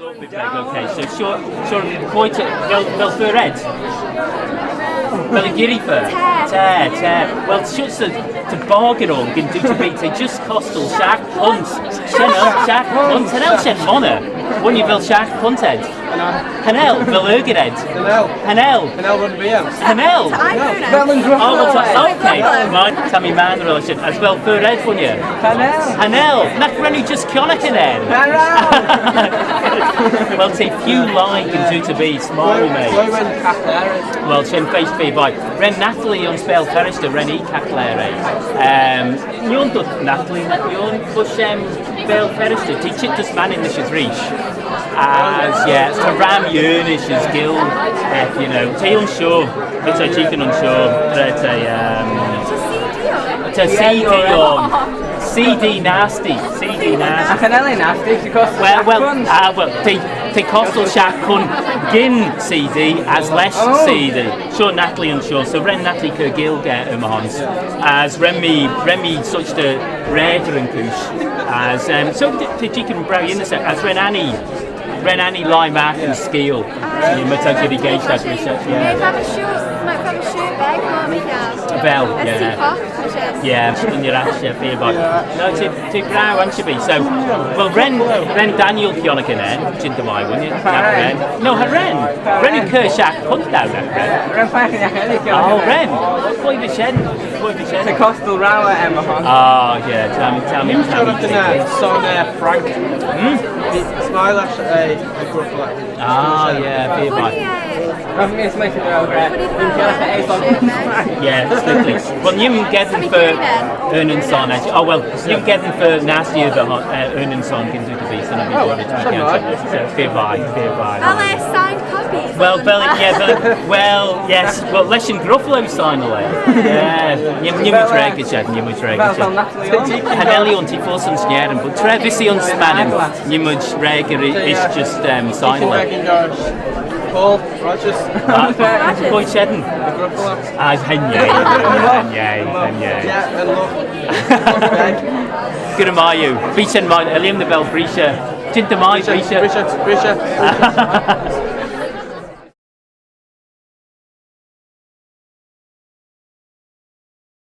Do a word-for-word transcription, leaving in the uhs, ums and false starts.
Okay, so sure, sure, quite a, well, well, for Ed. Well, a giddy for. Ta, ta. Well, sure, so to bargain on, can do to beat, they just cost all shark punt. Shen el, shark punt, and el shen mona. When you will shark punt, Ed. Hanel, vel ugin ayd. Hanel. Hanel. Hanel run beer. Hanel. Vel yn gruff. Oh, well, okay. Right, ta mee maynreyl ayns shen. As well, fer ayd, Hanel. Hanel. Nagh ren oo just kionnagh shen. Hanel. Well, t'eh feeu lhaih gyn dooyt erbee, s'mie mee. Well, shen feysht ve vie. Ren Natalie ayns Beeal Ferrishter, ren ee caghlaa. Um, Nagh ren Natalie, nagh ren, but, um, Beeal Ferrishter, t'eh çheet dys Mannin nish as reesht. As, yeah, ta ram Yerneysh as Gaelg, eh, you know, t'eh ayns shoh, t'eh çheet ayns shoh, t'eh, um, ta C D on. C D nasty, C D nasty. Agh cha nel eh nasty, because... Well, well, ah, well, t'eh, t'eh costal shark punt gyn C D as lesh C D. Shoh Natalie ayns shoh, so ren Natalie cur Gaelg, eh, er my hon. As ren mee, ren mee such the raad er yn chooish. As, um, so, t'eh, t'eh jeeaghyn braew yindyssagh, as ren Annie, ren Annie lhaih magh yn skeeal. Yeah, my t'ad geesh ad, yeah. Mae fam yn siwr, mae fam yn siwr beg, mae mi gael. Vel, yeah. Ys ti posh, mae shen. Yeah, yn yr ash, yeah, fe bog. No, t'eh, t'eh braew ayns shen. So, well, ren, ren Daniel kionnagh shen, jeant dy vie, wouldn't you? Not ren. No, cha ren. Ren yn cur shark punt dou, nagh ren. Ren fagh yn... Oh, ren. Pwy va shen? Pwy va shen? T'eh costal row er my hon. Oh, yeah, ta mee, ta mee, ta mee. Son, eh, Frank. Hmm? S'mie lesh, eh, y gruff. Ah, yeah, fe bog. Ren mee as much as I regret. Yeah, absolutely. Well, nee'm geddyn fer un son, eh, oh, well, nee'm geddyn fer nasty, eh, un son, can do the beast, and I'll be bothered to my council. So, fe bog, fe bog. Well, eh, signed copies. Well, well, yeah, well, well, yes, well, lesh yn Gruffalo sign away. Yeah, nee'm, nee'm yn traa, good shed, nee'm yn traa, good shed. Cha nel eh ayns, t'eh foast ayns Nerin, but tra v'ee ayns Mannin, nee'm yn traa, it's just, um, sign away. Paul Rogers. Ah, Paul Rogers. Pwy shen? The Gruffalo. Ah, cha nel, cha nel, cha nel. Yeah, and look. Good, am I you? Bee shen mie, Illiam the Bell, Brisha. Jeant dy vie, Brisha. Brisha, Brisha.